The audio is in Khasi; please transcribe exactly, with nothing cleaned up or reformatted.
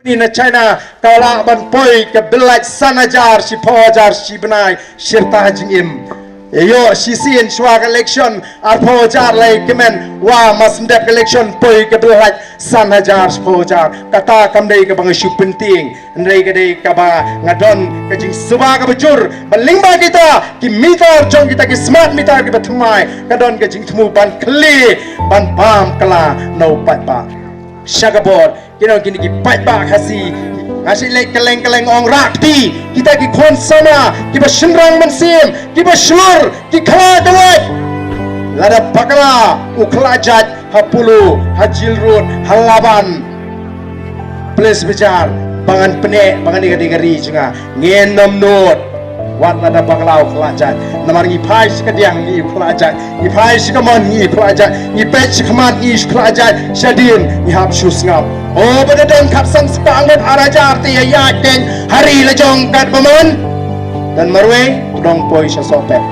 Ni na China ka lah ban poi ka bill lait san hajar shiphew hajar shi bnai shirta ha jingim. Ïoh shisien shuwa ka election arphew hajar lai kmen wa mas ndep ka election poi ka bill lait san hajar shiphew hajar. Kata kam dei kaba nga shu pyntieng, hynrei ka dei kaba nga don ka jingsuba kaba jur ba lyngba kita ki meter jong kita ki smart meter kiba thymmai ka don ka jingthmu ban khlieh ban bam kylla na u paidbah. Sha ka bor ki nong kine ki paidbah Khasi, nga shu leh kylleng kylleng ong rah kti kita ki khun samla kiba shynrang mynsiem, kiba shlur, ki khla dawai. Lada bakla u khlajat ha Polo, ha Jil Road, ha Laban, Ples Bajar, ba ngan pyneh ba ngan ïa ka dei ka ri jong nga, ngin nym nud. Wat lada bakla u khlajat, namar ngi phai sha ka diang ngi u khlajat, ngi phai sha ka mon ngi u khlajat, ngi peit sha ka mat ngi u khlajat, shadien ngi hap shu sngap. O ba da don khatsan spah ngut ar hajar te ïa ïaid deng ha ri la jong katba mon. Don marwei, dong poi sha Sohpet.